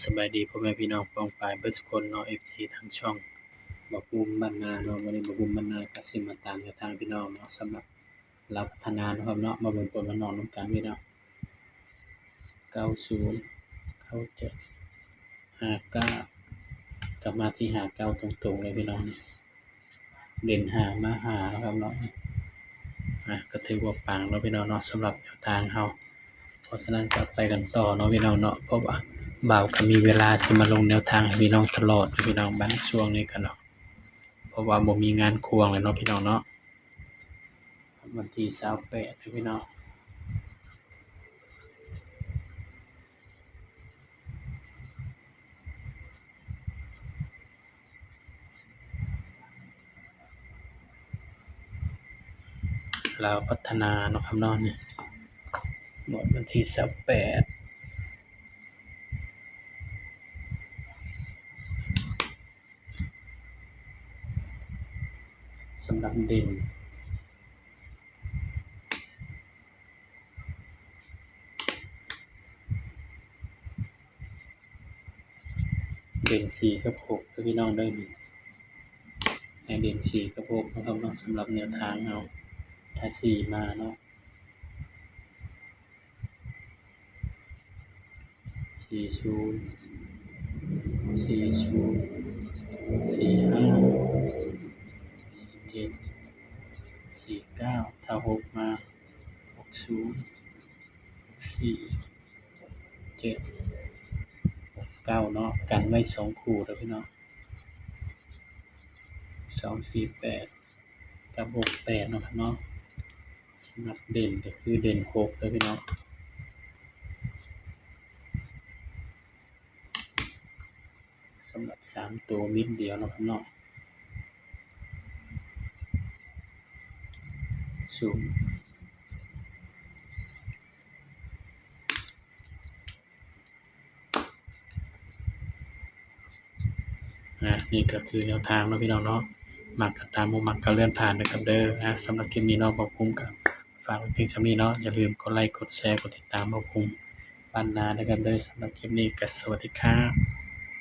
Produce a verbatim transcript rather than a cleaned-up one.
สบายดีพ่อแม่พี่น้องป้องปายเบิดสุคนเนาะ เอฟซี ทางช่องบ่าวภูมิบ้านนาเนาะ มื้อนี้บ่าวภูมิบ้านนาก็สิมาตามแนวทางพี่น้องเนาะ สำหรับลาวพัฒนาเนาะครับเนาะ มาเบิ่งผลมานอนนำกันพี่น้อง เก้าศูนย์ เก้าเจ็ด ห้าเก้า กลับมาที่ห้าเก้าตรงๆเลยพี่น้อง เด่นห้ามาห้าเนาะครับเนาะ อ่ะ ก็ถือว่าปังเนาะพี่น้องเนาะ สำหรับแนวทางเฮา เพราะฉะนั้นก็ไปกันต่อเนาะพี่น้องเนาะ เพราะว่าบ่าวก็มีเวลาสิมาลงแนวทางให้พี่น้องตลอดนะพี่น้อง บางช่วงนี้กันเนาะ เพราะว่าบ่มีงานควงเลยเนาะพี่น้องเนาะ วันที่ซาวแปดนะพี่น้อง ลาวพัฒนาเนาะครับเนาะ นี่ งวดวันที่ซาวแปด สำหรับเด่น เด่นสี่กับหกเด้อพี่น้องเด้อ ให้เด่นสี่กับหกนะครับเนาะ สำหรับแนวทางเฮา ถ้าสี่มาเนาะ สี่ศูนย์ สี่ศูนย์ สี่ห้า สี่เจ็ด สี่เก้า ถ้าหกมา หกศูนย์ หกสี่ เจ็ด หกเก้าเนาะ กันไว้สองคู่เด้อพี่น้อง สองสี่แปด กับหกแปดเนาะครับเนาะ สำหรับเด่นก็คือเด่นหกเด้อพี่น้อง สำหรับสามตัวเม็ดเดียวเนาะครับเนาะ ศูนย์ อ่ะ นี่ก็คือแนวทางเนาะพี่น้องเนาะ มักก็ตาม บ่มักก็เลื่อนผ่านนะครับเด้อ อ่ะ สำหรับคลิปนี้เนาะ บ่าวภูมิก็ฝากไว้เพียงส่ำนี้เนาะ อย่าลืมกดไลค์ กดแชร์ กดติดตามบ่าวภูมิบ้านนานะครับเด้อ สำหรับคลิปนี้ก็สวัสดีครับ